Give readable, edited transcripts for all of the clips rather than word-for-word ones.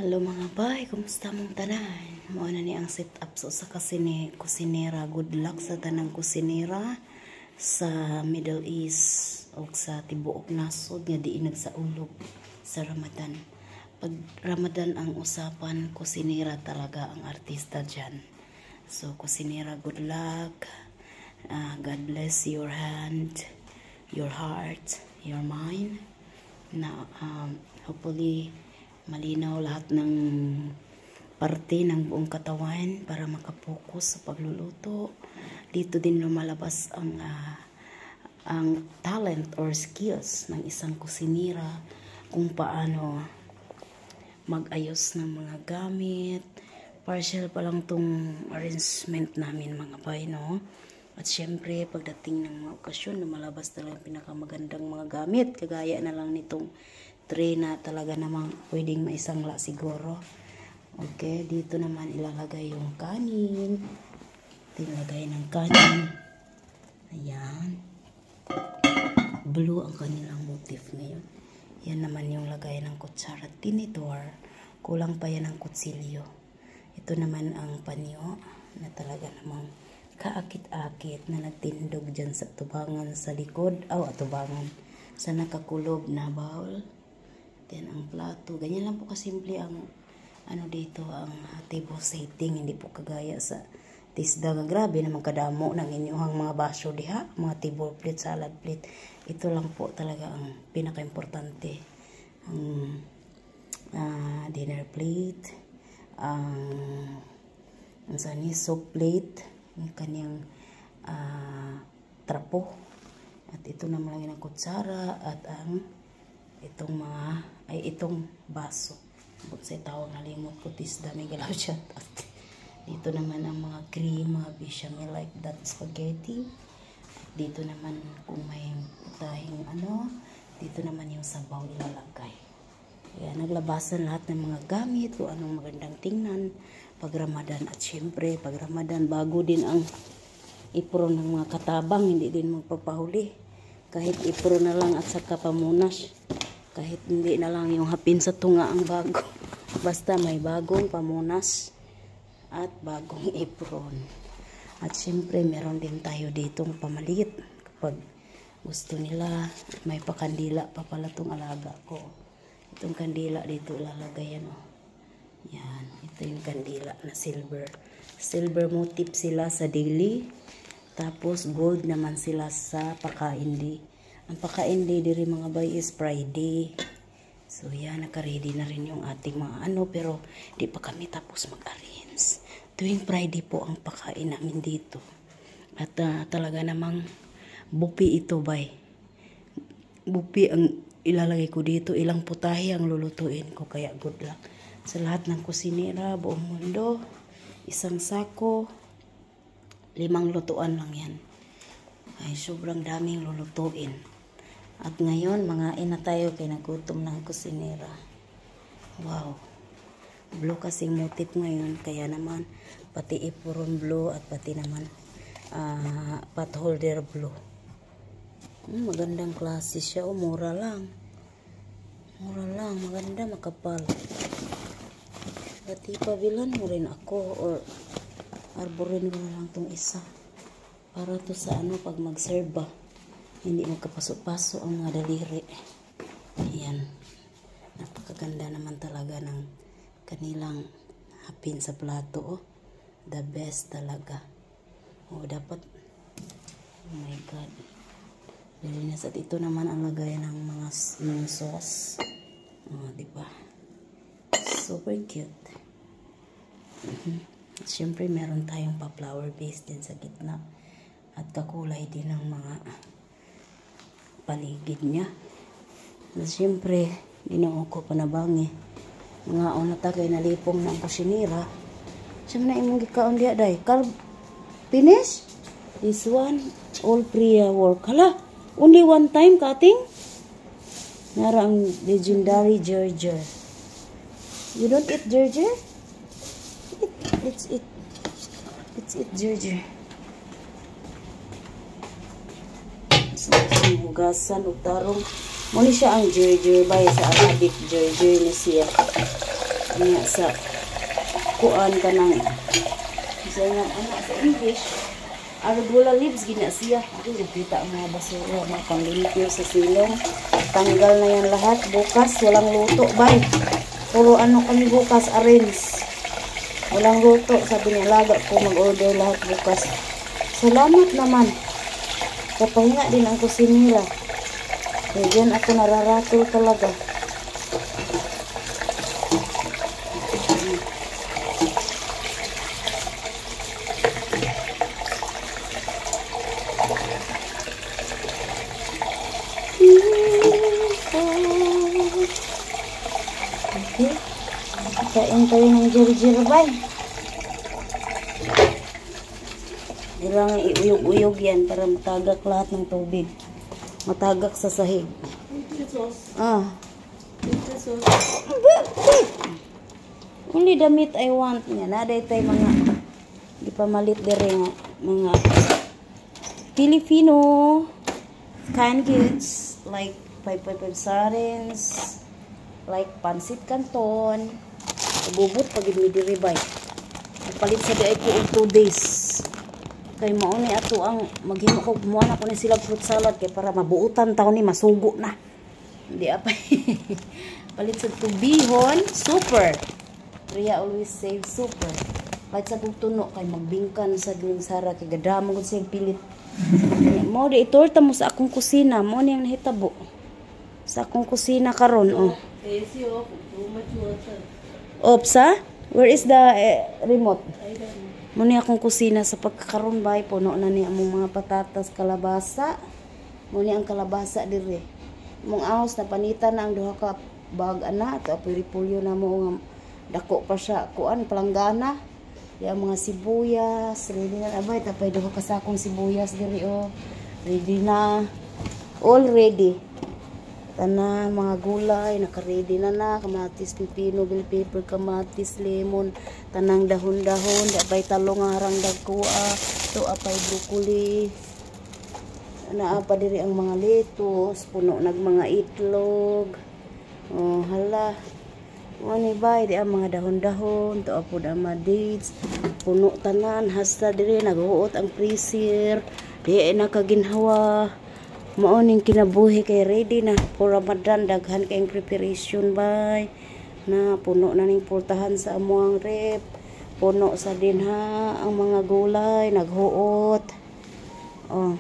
Hello mga bay, kumusta mong tanan? Mao na ni ang set up sa usa ka kusinera. Good luck sa tanang kusinera sa Middle East o sa tibuok nasod nga diin nagsaulog sa Ramadan. Pag Ramadan ang usapan, kusinera talaga ang artista dyan. So, kusinera, good luck. God bless your hand, your heart, your mind. Na hopefully malinaw lahat ng parte ng buong katawan para makapokus sa pagluluto. Dito din lumalabas ang talent or skills ng isang kusinera kung paano mag-ayos ng mga gamit. Partial pa lang tong arrangement namin, mga bay, no? At syempre, pagdating ng mga okasyon, lumalabas talaga yung pinakamagandang mga gamit. Kagaya na lang nitong tray na talaga namang pwedeng maisangla siguro. Okay, dito naman ilalagay yung kanin. Ito ng kanin. Ayan. Blue ang kanilang motif ngayon. Yan naman yung lagay ng kutsara, tinidor. Kulang pa yan ng kutsilyo. Ito naman ang panyo na talaga namang kaakit-akit na nagtindog dyan sa tubangan sa likod. Oh, atubangan. Sa nakakulob na bowl. Then, ang plato. Ganyan lang po kasimple ang ano dito, ang table setting. Hindi po kagaya sa tisda. Grabe naman kadamo ng inyong mga baso diha. Mga table plate, salad plate. Ito lang po talaga ang pinaka-importante. Ang dinner plate, ang sani, soup plate, ang kanyang trapo. At ito naman lang ng kutsara at ang itong mga ay itong baso. Bukod sa tawag, nalimot ko, tisda may galaw siya. At dito naman ang mga cream, mga bechamel like that, spaghetti. At dito naman kung may putahing ano, dito naman yung sabaw ilalagay. Kaya naglabasan lahat ng mga gamit kung anong magandang tingnan pag Ramadan. At syempre, pag Ramadan, bago din ang apron ng mga katabang, hindi din magpapahuli. Kahit apron na lang at saka pamunas. Kahit hindi na lang yung hapin sa tunga ang bago. Basta may bagong pamunas at bagong apron. At syempre, meron din tayo ditong pamalit. Kapag gusto nila, may pakandila pa pala tong alaga ko. Itong kandila dito ilalagay yan. Oh. Yan. Ito yung kandila na silver. Silver motif sila sa daily. Tapos gold naman sila sa pakain day. Ang pakain day diri, mga bay, is Friday. So yan, naka-ready na rin yung ating mga ano, pero di pa kami tapos mag-arrange. Tuwing Friday po ang pakain namin dito. At talaga namang buffet ito, bay. Buffet ang ilalagay ko dito. Ilang putahe ang lulutuin ko, kaya good luck sa lahat ng kusinera, buong mundo. Isang sako, limang lutuan lang yan. Ay, sobrang daming lulutuin. At ngayon, mangain na tayo kay nagutom ng kusinera. Wow. Blue kasing motif ngayon, kaya naman pati apron blue at pati naman pot holder blue. Magandang klase siya. Oh, mura lang. Mura lang. Maganda, makapal. Pati pabilan mo rin ako or arborin ko na lang tong isa. Para to sa ano, pag mag-serve ba. Hindi magkapaso-paso ang mga daliri. Ayan. Napakaganda naman talaga ng kanilang hapin sa plato. Oh. The best talaga. Oh, dapat. Oh my God. Linis. At ito naman ang lagay ng mga sauce. Oh, di ba? Super cute. Siyempre, meron tayong pa-flower vase din sa gitna. At kakulay din ng mga paligid niya. At siyempre, Ginoo ko, panabangi. Mga una ta kay nalipong na ang kusinira. Sa man na imong gikaon diya, day? Carb finish? This one all pre work. Hala, only one time cutting? Nara ang legendary Georgia. You don't eat Georgia? Eat. Let's eat. Let's eat Georgia. So, hugasan og tarong. Muni siya ang Georgia bay sa Arabic, Georgia ni siya. Niya sa kuan kanang sa nga anak sa English, arugula leaves gina siya. Ako nakita ang mga basura, mga panglimpyo sa silong. Tanggal na yan lahat. Bukas, walang luto, bay. Puro ano kami bukas, arrange. Walang luto. Sabi niya, laga ko mag-order lahat bukas. Salamat naman. Kapahinga din ang kusinira. Kaya dyan ako nararatol talaga. Okay. Kain tayo ng jiri-jiri, bay. Kailangan iuyog-uyog yan para matagak lahat ng tubig. Matagak sa sahig. Ah. Only the meat I want niya. Naday tayo mga gipamalit dere nga mga Filipino canned goods like 555 sardines, like pansit canton. Gubot pag mi diri, bay. Palit sa di ko og 2 days. Kay mao ni ato ang maghimo ko, gumawa na ko ni sila fruit salad kay para mabuutan taon ni masugo na. Hindi apay. Palit sa tubihon, super. Ria always save super. Palit sa kog tuno kay magbingkan sa ning Sara kay gadamo gud siyang pilit. Mo di itorta mo sa akong kusina, mo ni ang nahitabo. Sa akong kusina karon, oh. AC off, too much water. Oops, ha? Where is the remote? I don't know. Muna akong kusina sa pagkakaroon bay, puno na ni among mga patatas, kalabasa. Muna ang kalabasa dire. Mong ahos na panita na ang duha ka bag ana ato apoy repolyo na mo nga dako pa siya kuan palanggana. Ya mga sibuyas, ready na abay tapay duha ka sakong sibuyas diri oh. Ready na. All ready. Tanan mga gulay naka-ready na na, kamatis, pipino, bell pepper, kamatis, lemon, tanang dahon-dahon, apay talong nga harang dagkuha, to apay broccoli. Naa pa diri ang mga lettuce, puno nag mga itlog. Oh, hala. Ani bay di ang mga dahon-dahon, to apod ang mga dates, puno tanan hasta diri naghuot ang freezer, di nakaginhawa. Mao ning kinabuhi kay ready na for Ramadan, daghan kayong preparation bay. Na puno na ning pultahan sa amuang rep. Puno sa dinha ang mga gulay naghuot. Oh,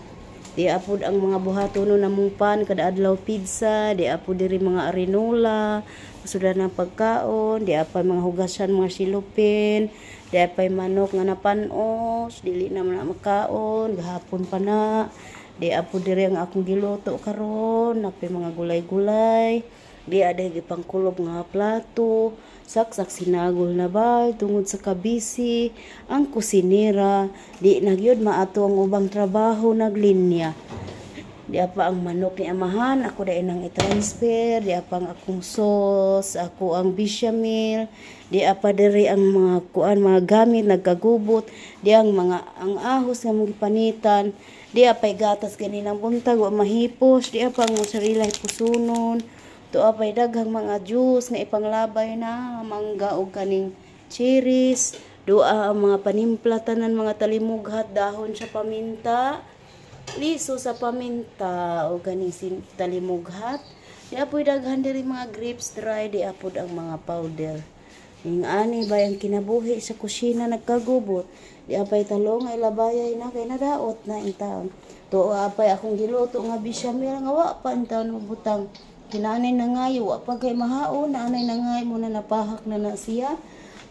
di apod ang mga buhatono namong pan kada adlaw pizza, di apod diri mga arinola, suda na pagkaon, di apay mga hugasan mga silupin, di apay manok nga napanos, dili na man na makaon, gahapon pa na. Di apo diri ang akong giluto karon, napay mga gulay-gulay. Di aday gipangkulob nga plato, saksak sinagol na bay tungod sa kabisi ang kusinera, di na gyud maato ang ubang trabaho naglinya. Di apa ang manok ni amahan, ako dai nang i-transfer, di apa ang akong sauce, ako ang bechamel, di apa diri ang mga kuan mga gamit nagkagubot, di ang mga ang ahos nga mong gipanitan, di apay gatas ganinang buntag wa mahipos, di apa ang mozzarella hipusunon, to apay daghang mga juice nga ipanglabay na mangga og kaning cherries, doa ang mga panimpla tanan mga talimughat dahon sa paminta, liso sa paminta o ganing talimughat. Di apoy daghan diri mga grapes dry, di apod ang mga powder. Ning ani bay ang kinabuhi sa kusina nagkagubot. Di apay talong ay labayay na kay nadaot na in taon. Tuo apay akong giluto nga bechamel nga wa pa in taon mabutang. Kinanay na ngayo, wa pa kay mahaon, anay na ngay mo na napahak na na siya.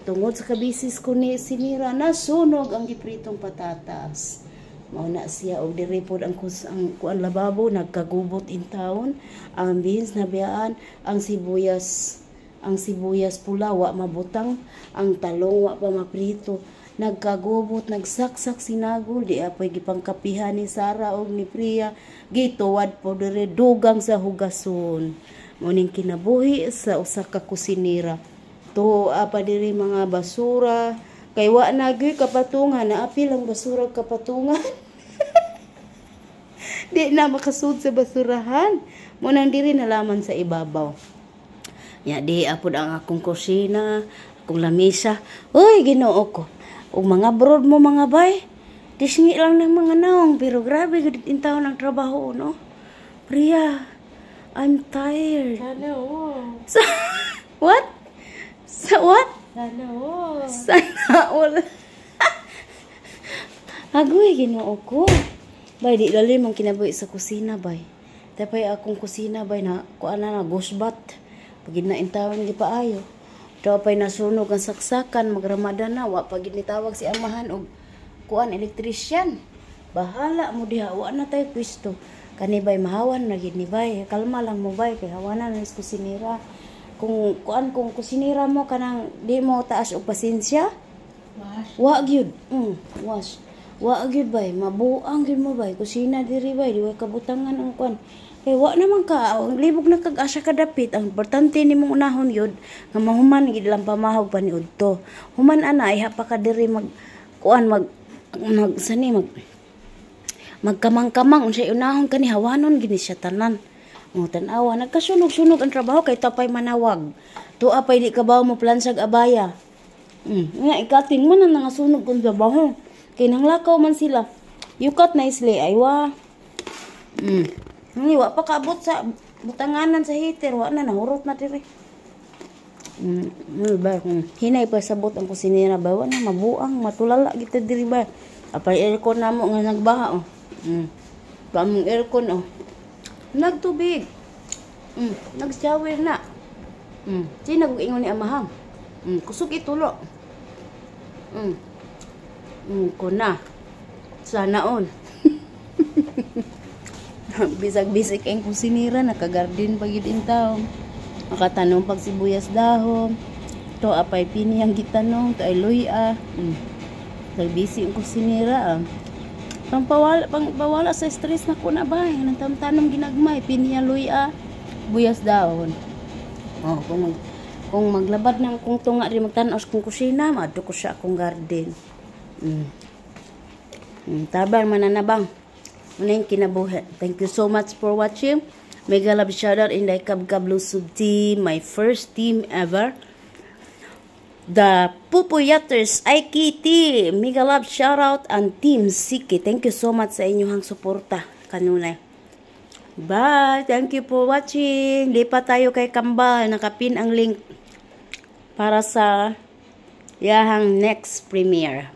Tungod sa kabisis ko ni sinira nasunog ang gipritong patatas. Mao na siya og diri pod ang ang kuan lababo nagkagubot in town, ang beans nabiyaan, ang sibuyas pula wa mabutang, ang talong wa pa maprito, nagkagubot, nagsaksak sinagol, di apoy gipangkapihan ni Sara og ni Priya, gituwad po diri dugang sa hugason. Mao ning kinabuhi sa usa ka kusinera. To apa diri mga basura, kay wa na gyud kapatungan, naapil ang basura kapatungan. Di na makasud sa basurahan. Mo nang diri nalaman sa ibabaw. Ya di apod ang akong kusina, akong lamisa. Uy, Ginoo ko. Ug mga abroad mo, mga bay. Disngi lang ng mga naong pero grabe gud intawon ang trabaho, no. Priya, I'm tired. Sana all. So, what? So, what? Sana all. Sana all. Agoy, Ginoo ko. Bay, di lalim ang kinabuhi sa kusina, bay. Tapay akong kusina, bay, na kuan na na, ghost bat. Pag na intawon di pa ayo. Daw pa'y nasunog ang saksakan, magramadan na, wa pag nitawag si amahan og kuan electrician. Bahala mo diha, wa na tayo pwesto. Kani bay mahawan na gid ni bay. Kalma lang mo, bay, kay hawanan na is kusinira. Kung kuan kung kusinira mo kanang di mo taas og pasensya, Wash. wa gyud. Wash. Wa gyud bay, mabuang gyud mo, bay. Kusina diri, bay, di way kabutangan ang kuan. Kay wa naman ka, ang libog na kag asa ka dapit, ang importante nimong unahon gyud nga mahuman gid lang pamahog pa ni udto. Human ana iha pa ka diri mag kuan mag mag sani mag magkamang-kamang unsay unahon kani hawanon gini siya tanan. O tan-awa nagkasunog-sunog ang trabaho kay tapay manawag. Tuwa pay di ka ba mo plansag abaya. Nga ikating mo na nangasunog kung trabaho. Kay nanglakaw man sila. You cut nicely, aywa. Ni wa pa kaabot sa butanganan sa heater, wa na nahurot na diri. Ba, hinay pa sabot ang kusinera ba, wa na mabuang matulala kita diri ba. Apay aircon namo nga nagbaha oh. Pamong aircon oh. Nagtubig. Nag-shower na. Sino ingon ni amaham? Kusog itulo. Ko na. Sana all. Bisag-bisig ang kusinira, nakagarden pa gyud in taon. Nakatanom pag sibuyas dahon. To apay pini ang gitanong, to ay luya. Nagbisi ang kusinira ah. Pangpawala sa stress na ko na ba. Nang tanong ginagmay, pinya, luya, buyas dahon. Oh, kung maglabad ng kung tunga rin magtan-aw sa kong kusina, maadto ko siya akong garden. Tabang mananabang. Muna yung kinabuhi. Thank you so much for watching. Mega love shoutout in the Kabkab Lusub team, my first team ever. The Pupuyaters IKT. Mega love shoutout and Team Siki. Thank you so much sa inyong suporta kanunay. Bye! Thank you for watching. Lipat tayo kay Kambal. Nakapin ang link para sa yahang next premiere.